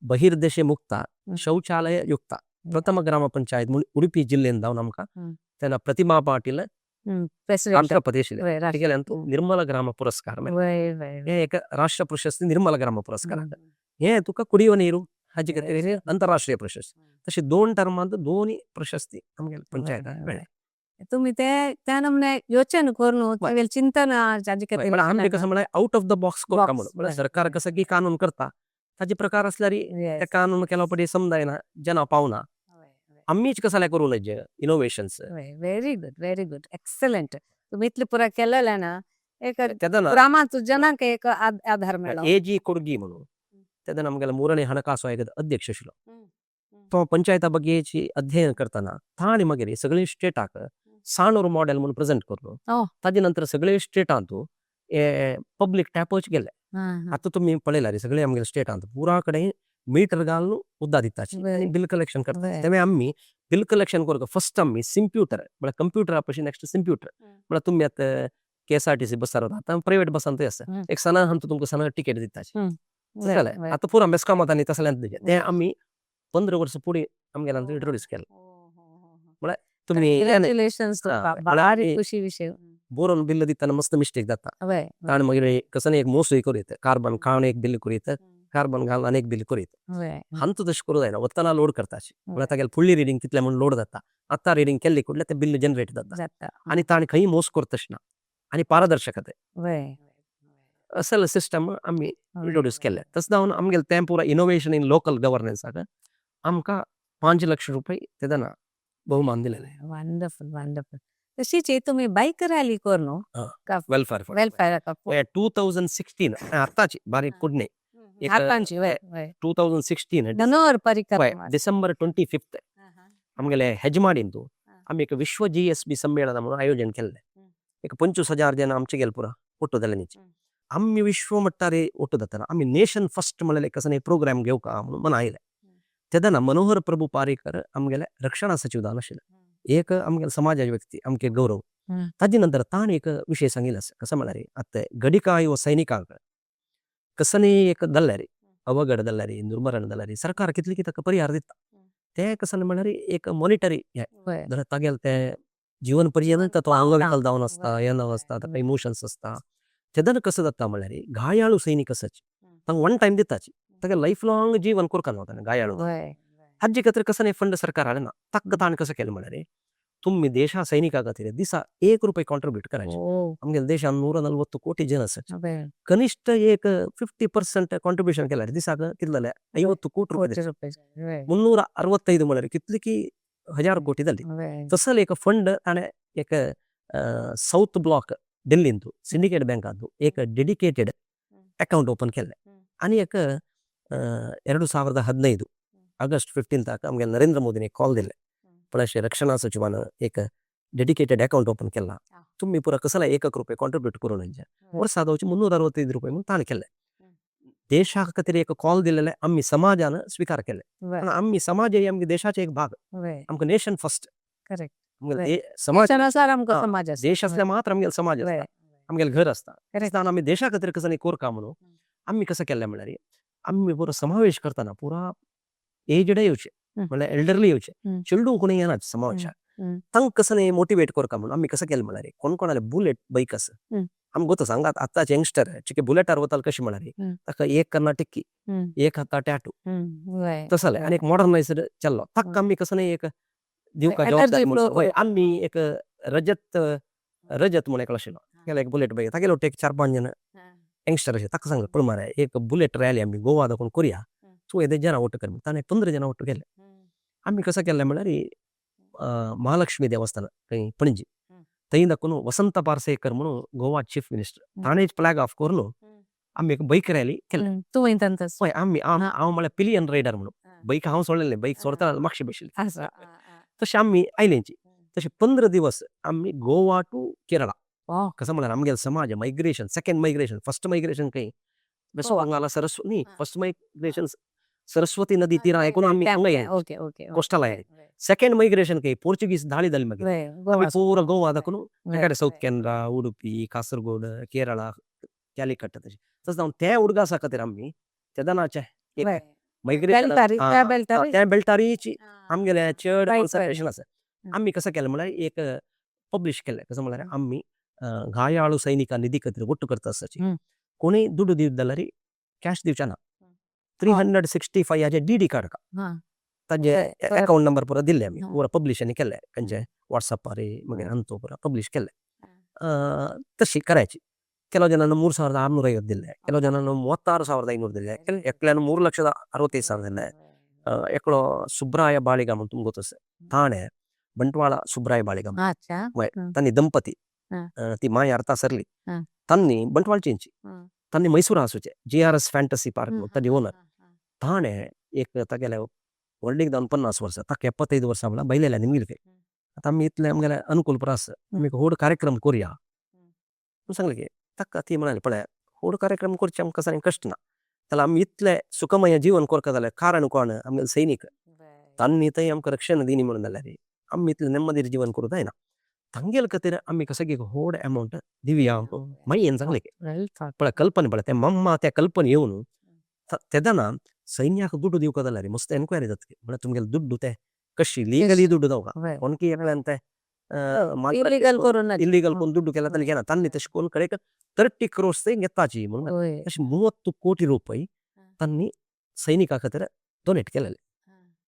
B: बहिर्देशे मुक्त शौचालय युक्त प्रथम ग्राम पंचायत म्हूण उडुपी जिल्लेन जावन आमकां तेन्ना प्रतिभा पाटील राष्ट्रपती आशिल्ले तिगेले निर्मल ग्राम पुरस्कार, हे एक राष्ट्र प्रशस्ती निर्मल ग्राम पुरस्कार. हे तुका कुडियो नीರು हाजे खातीर अंतरराष्ट्रीय प्रशस्ती. तशें दोन टर्मांत दोनूय प्रशस्ती आमगेले पंचायताक मेळ्ळे.
A: तुम्ही ते त्या नमूने योचन करून तुगेलें चिंतन हाजे खातीर.
B: म्हळ्यार आमचें कसं म्हळ्यार आउट ऑफ the box करता म्हणून. म्हळ्यार सरकार कसं की कानून करता ताजे प्रकार आसल्यार ते कानून केलो पळय समजायना, जना पावना, आमीच कसं करूं नजे innovations.
A: Very good, very good, excellent. तुम्ही इतलें पुरा केलेलें ना एक
B: तेन्ना
A: ग्रामांत जनांक एक आधार मेळ्ळो.
B: ए जी कोडगी म्हणून तेन्ना आमगेलो मुरणी हणकासो आयोगाचो अध्यक्ष आशिल्लो, तो पंचायता बग्गेची अध्ययन करतना ताणें मागीर सगळे स्टेटाक साणूर मॉडेल म्हणून प्रेझेंट करून ताजे नंतर सगळे स्टेटांत पब्लीक टॅपच गेले. आतां तुमी पळयला रे, सगळे आमगेले स्टेटांत पुरा कडेन मीटर घालून उदक दिताची, बिल कलेक्शन करता. तेन्ना आमी बिल कलेक्शन करूंक फर्स्ट आमी सिम्प्युटर, म्हळ्यार कंप्युटरा पशी नेक्स्ट सिम्प्युटर. म्हळ्यार तुमी आतां केएसआरटीसी बसार वता, आतां प्रायवेट बसांतूय आसा, एक सणा आमकां तुमकां सणा टिकेट दिताची जालें. आतां पुरा मेस्कामात आनी तसल्यांत तें आमी 15 वर्सां फुडें आमगेल्यान इंट्रोड्यूस केलें. म्हळ्यार तुमी
A: कंग्रॅच्युलेशन्स तुका, भारी खुशी विशय.
B: बरोवन बिल दितना मस्त मिस्टेक जाता. ताणें मागीर कसो एक मोसूय करीत, कार्बन काण एक बिल करीत, कार्बन घालून आनी एक बिल करीत. हांतू तशें करूं जायना. वतना लोड करताची, म्हळ्यार तागेले फुडली रिडींग कितलें म्हूण लोड जाता. आतां रिडींग केल्ली कुडल्यार तें बिल जनरेट जाता आनी ताणें खंय मोस करता तशें ना आनी पारदर्शकताय असले सिस्टम आमी इंट्रोड्यूस केल्ले. तशें जावन आमगेलें तें पुरा इनोवेशन इन लोकल गवर्नन्साक आमकां 5 लक्ष रुपये तेदना बहुमान दिलेले.
A: Wonderful, wonderful. तशीच ही तुमी बायक रॅली कर न्हू?
B: Welfare.
A: Welfare.
B: 2016, आतांची बारीक कुडणे.
A: आतांची, वय वय.
B: 2016
A: मनोहर पर्रीकर.
B: डिसेंबर 25 आमगेले हेजमाडींतू आमी एक विश्व जीएसबी संमेलन म्हणून आयोजन केल्लें. एक 25,000 जन आमचे गेले पुरा ಒಟ್ಟು जाले. आमी विश्व मट्टारे ಒಟ್ಟು जातना आमी नेशन फर्स्ट म्हणलें कसो प्रोग्राम घेवका म्हणून मना आयलें. तेन्ना मनोहर प्रभू पारीकर आमगेले रक्षणा सचिव जावन आशिल्ले, एक आमगेले समाजाचे व्यक्ती, आमचे गौरव. ताजे नंतर ताणें एक विशय सांगिल्लो आसा. कसो म्हळ्यार आतां गडिकायो सैनिकांक कसनी एक जाल्यार, अवघड जाल्यार, दुर्मरण जाल्यार सरकार कितले की ताका परिहार दिता. ते कसो म्हळ्यार एक मॉनिटरी हें जाल्यार तागेलें तें जीवन पर्यंत तो अंगविकल जावन आसता, हें जावन आसता, ताका इमोशन्स आसता. तेन्ना कसो जाता म्हळ्यार घायाळू सैनीक आसाची तांकां वन टायम दिताची, ताका लायफ लाँग जीवन करता न्हू घायाळू. हाजे खातीर कसो न्ही फंड सरकार हाडना. ताका ताणें कसो केलें म्हळ्यार तुमी देशा सैनिका खातीर दिसा 1 रुपये कॉन्ट्रिब्यूट करायचे. आमगेल्या देशान 140 कोटी जन आसात, कनिष्ठ एक 50% कॉन्ट्रिब्युशन केल्यार दिसाक कितले जाले? 50 कोटी रुपये.
A: रुपये.
B: 365 म्हळ्यार कितले की हजार कोटी जाली. तसले एक फंड ताणें एक साऊथ ब्लॉक दिल्लींतू सिंडिकेट बँकांतू एक डेडिकेटेड अकाउंट ओपन केल्लें. आनी एक 2015 ಆಗಸ್ಟ್ 15 आमगे नरेंद्र मोदीन एक कॉल दिले, पण अशें रक्षणा सचिवान एक डेडिकेटेड अकाउंट ओपन केला, तुमी पुरा कसला एक एक रुपये कॉन्ट्रिब्यूट करून वर्सा जावचे 365 रुपये म्हणून ताणें केल्ले. देशा खातीर एक कॉल दिलेले आमी समाजान स्विकार केले. आमी समाज हे आमगे देशाचे एक भाग. आमकां नेशन फर्स्ट. समाज
A: देशानुसार आमकां समाज आसा.
B: देश असल्यार मात्र आमगेलो समाज आसता, आमगेलें घर आसता. तेन्ना आमी देशा खातीर कसो न्ही कोरका म्हणून आमी कसो केल्लें म्हळ्यार आमी पुरो समावेश करतना पुरा एजडे येवचे, म्हळ्यार एल्डरली येवचे, चेडूं कोणी येना समावेशाक. तांकां कसो न्ही मोटिवेट करका म्हणून आमी कसो केलें म्हळ्यार कोण कोणाले बुलेट बायक आसा, आमकां गोत आसा हांगा आतांचे यंगस्टर चिके बुलेटार वताले. कशें म्हळ्यार ताका एक कर्ना टिक्की, एक हाता टॅटू, तसले आनी एक मॉडर्नायज्ड चल्लो. ताका आमी कसो न्ही एक दिवका
A: एनर्जी
B: जबाबदारी
A: फ्लो.
B: म्हणून. हय, आमी एक रजत रजत म्हणून एकलो आशिल्लो, तागेलो एक बुलेट बायक, तागेलो एक चार पांच जण यंगस्टर अशे. ताका सांगलें, पळय मरे, एक बुलेट रॅली आमी गोवा दाखोवन करुया, तूं येदे जणां ಒಟ್ಟು कर. ताणें 15 जणां ಒಟ್ಟು केले. आमी कसो केल्लें म्हणल्यार, महालक्ष्मी देवस्थान थंय पणजी, थंय दाखोवन वसंत पार्सेकर म्हणून गोवा चीफ मिनिस्टर, ताणें फ्लॅग ऑफ करून आमी एक बायक रॅली केले.
A: तूं वयता तसो?
B: हय, आमी हांव म्हळ्यार पिलियन रायडर म्हणून बैक हांव सोडलेले, बैक सोडतना मातशें बशिल्ले.
A: आसा.
B: तशें आमी आयलेंची तशें 15 दिवस आमी गोवा टू केरळा. कसो म्हळ्यार आमगेलो समाज migration, second migration. First migration खंय? वेस्ट बंगाल, सरस्वती न्ही, फर्स्ट मायग्रेशन सरस्वती नदी तीरा आयकून आमी हांगा ये
A: okay okay
B: coastal आये. सेकंड मायग्रेशन खंय? पोर्चुगीज धाडी जाली, मागीर आमी पुरो गोवा दाखोवन सावथ केनरा, उडुपी, कासरगोड, केरळा, कॅलिकट. तशें तशें जावन ते उडगासा खातीर आमी तेदनाचे एक मायग्रेशन त्या बेल्टारीची आमगेले चड कॉन्सन्ट्रेशन आसा. आमी कसो केलें म्हळ्यार, एक पब्लिश केलें. कसो म्हळ्यार, आमी गायाळू सैनिका निधी खातीर ಒಟ್ಟು करता आसाची. कोणूय दुडू दित जाल्यार कॅश दिवचे ना, 365 हाजे डीडी काडका. ताजे अकाउंट नंबर पुरो दिल्ले आमी, पुरो पब्लिश आनी केल्ले खंयचे वॉट्सॅपार, मागीर अंतो पुरो पब्लिश केल्ले. तशी करायची. ಕೆಲವು ಜನ 3650 ದಿಲ್ಲೆ, ಕೆಲವು ಜನ 36,500 ದಿಲ್ಲೆ, ಎಕ್ಲೆನ 3,65,000 ದಿಲ್ಲೆ. एकलो ಸುಬ್ರಾಯ ಬಾಳಿಗ म्हणून तुमकां ಗೊತ್ತ, ಥಾಣೆ ಬಂಟ್ವಾಳ ಸುಬ್ರಾಯ ಬಾಳಿಗ. ತನ್ನಿ ದಂಪತಿ, ती माय अर्था सरली, ತನ್ನಿ ಬಂಟ್ವಾಳಚಿಂಚಿ, ತನ್ನಿ ಮೈಸೂರು ಆಸುಚೆ, GRS fantasy park ತನ್ನಿ ಓನರ್. ತಾಣೆ एक तागेले व्हडलीक जावन 50 वर्सां, ताका 75 वर्सां म्हळ्यार बैलेल्या निमगिलके. आतां आमी इतले आमगेले अनुकूल पुरो आसा, आमी एक व्हड कार्यक्रम करुया म्हणून सांगलें की ताका. ती म्हणाली, पळय, व्हड कार्यक्रम करचे आमकां सारकें कश्ट ना, जाल्यार आमी इतले सुखमय जीवन करता जाल्यार कारण कोण? आमगेले सैनीक. तांणी थंय आमकां रक्षण दिनी म्हणून जाल्यार आमी इतलें नेम्मदीर जीवन करूं जायना. तांगेले खातीर आमी कसो एक व्हड अमावंट दिवया. मागीर सांगलें की पळय कल्पना, पळय ते मम्मा त्या कल्पना येवन तेदना सैन्याक दुड्डू दिवका जाल्यार मस्त एन्क्वायरी जाता. म्हळ्यार तुमगेले दुड्डू ते कशी लिगली दुड्डू जावका कोणकी एकल्यान ते
A: इलिगल करून.
B: इलिगल कोण ದುಡ್ಡು केला ತನಕ घेना. तांणी तशें करून कडेक 30 क्रोर्स ते घेताची म्हणून, तशें 30 ಕೋಟಿ ರೂಪಾಯಿ तांणी सैनिका खातीर डोनेट केलेले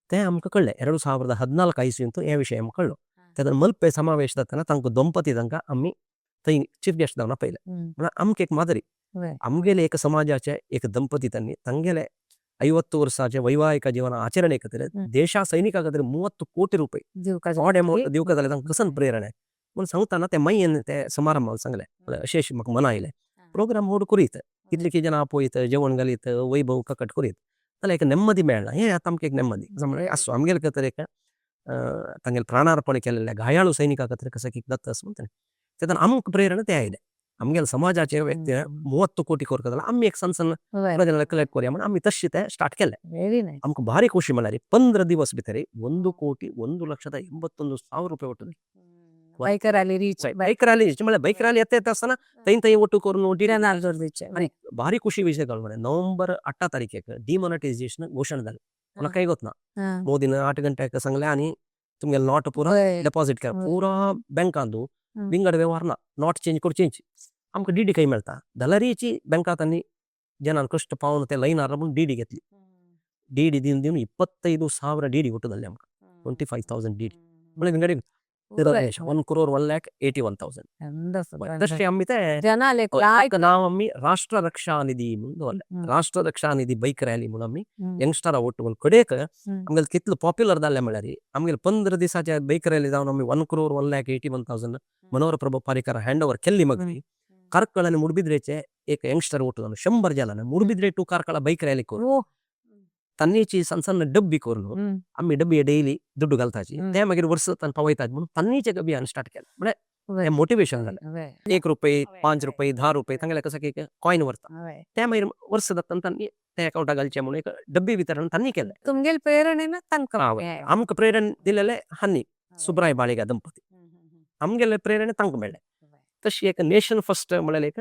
B: ते आमकां कळ्ळें. 2014 ISविंत हे विशय आमकां कळ्ळो. तेन्ना मल्पे समावेश जातना तांकां दंपती, तांकां आमी थंय चीफ गेस्ट जावन आपयले. म्हळ्यार आमकां एक मादरी, आमगेले एक समाजाचे एक ದಂಪತಿ तांणी तांगेले 50 वर्साचे वैवाहिक जीवन आचರಣೆ खातीर देशा सैनिका खातीर 30 ಕೋಟಿ ರೂಪಾಯಿ व्हड अमावंट दिवका जाल्यार तांकां कसन प्रेरणा म्हणून सांगतना ते मागीर ते समारंभाक सांगलें. म्हणल्यार अशें अशें म्हाका मना आयलें, प्रोग्राम व्हड करीत, कितले कितें जाणां आपयत, जेवण घालीत, वैभव ककट करीत जाल्यार एक नेम्मदी मेळना. हें आतां आमकां एक नेम्मदी म्हळ्यार आसूं, आमगेले खातीर एक तांगेले प्राणार्पण केलेल्या घायाळू सैनिका खातीर कसो कितें जाता अशें म्हणटाले. तेन्ना आमकां प्रेरणा ते आयले, आमगेले समाजाचे व्यक्ती 30 कोटी करता जाल्यार आमी एक सण सण कलेक्ट करुया म्हणून आमी तशें ते स्टार्ट केलें.
A: Very nice.
B: आमकां भारी खुशी म्हळ्यार 15 दिवस भितर 1,01,81,000 रुपया ಒಟ್ಟು.
A: Bike rally reach.
B: Bike rally म्हळ्यार ಬೈಕ್ रॅली येता येता आसतना थंय थंय ಒಟ್ಟು करून आनी भारी खुशी विशय कळ्ळो म्हळ्यार नोव्हेंबर 8 तारखेक डिमॉनिटायझेशन घोशणा जाली. कोणाक काही ಗೊತ್ತ ना. मोदीन 8 ಗಂಟೆಗೆ सांगले आनी तुमगेले not पुरा ಡೆಪಾಸಿಟ್ केला पुरा बँकांतू. विंगड व्यवहार ना, not change करून आमकां डीडी खंय मेळटा? जाल्यारीची बँकांत तांणी ಜನಾನ್ ಕಷ್ಟ ಪಾವನ ते ಲೈನ್ म्हणून डीडी घेतली. डीडी दिवन दिवन 25,000 डीडी ಒಟ್ಟು जाल्ले आमकां, 25,000 डीडी. म्हळ्यार विंगड 1 crore 1,81,000. तशें आमी ते
A: जनाले.
B: नांव आमी राष्ट्र रक्षा निधी म्हणून दवरलें. राष्ट्र रक्षा निधी बैक रॅली म्हणून आमी यंगस्टरा ಒಟ್ಟು ಒಂದು कडेक आमगेले कितलो पॉप्युलर जाल्ले म्हळ्यार आमगेले 15 दिसाचे बैक रॅली जावन आमी 1 crore 1,81,000 Manohar Prabhu Parrikar hand over केल्ली. मगरी ಕಾರ್ಕಳ आनी मुडबिद्रेचे एक यंगस्टर ಒಟ್ಟು जावन 100 जणांनी मुडबिद्रे टू ಕಾರ್ಕಳ ಬೈಕ್ रॅली करून तांची सण सण डब्बी करून आमी डब्बी डेली दुड्डू घालताची, ते मागीर वर्स पावयतात म्हणून तांचें अभियान स्टार्ट केलें. म्हळ्यार मोटिवेशन जालें. 1 रुपये, 5 रुपये, 10 रुपये तांगेले कसो एक कॉयन व्हरता, ते मागीर वर्स जाता तांणी ते अकाउंटाक घालचे म्हणून एक डब्बी वितरण तांणी केलें.
A: तुमगेले प्रेरणेन तांकां
B: आमकां प्रेरणा दिलेले हांणी सुब्राय बाळिगा ದಂಪತಿ. आमगेले प्रेरणा तांकां मेळ्ळें. तशी एक नेशन फर्स्ट म्हळ्यार एक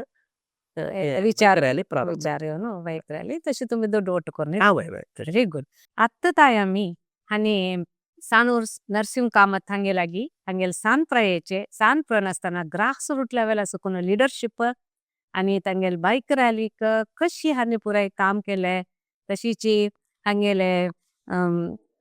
A: विचार
B: रॅली प्रारंभ.
A: विचार येवन बायक रॅली तशी तुमी दुड्डू ಒಟ್ಟು करून.
B: हय हय.
A: Very good. आत्तां ताय आमी आनी सानूर नरसिंह कामत हांगे लागीं हांगेले सान प्रायेचे सान प्रण आसतना ग्रास रूट लेवल आसा लिडरशीप आनी तांगेले बायक रॅलीक कशी हांणी पुराय काम केलें, तशीची हांगेले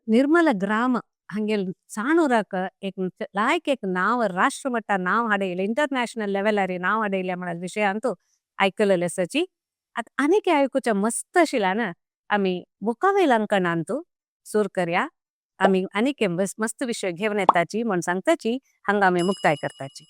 A: निर्मल ग्राम. हांगेल साणूराक एक लायक एक नांव, राष्ट्रमट्टा नांव हाडयलें, इंटरनॅशनल लेवलारी नांव हाडयलें म्हळ्यार विशयांतू आयकलेलें आसाची. आतां आनीक आयकुच्या मस्त आशिल्ल्यान आमी मुखावेल अंकणांतू सुर करया. आमी आनीक मस्त विशय घेवन येताची म्हण सांगताची. हांगा आमी मुक्ताय करताची.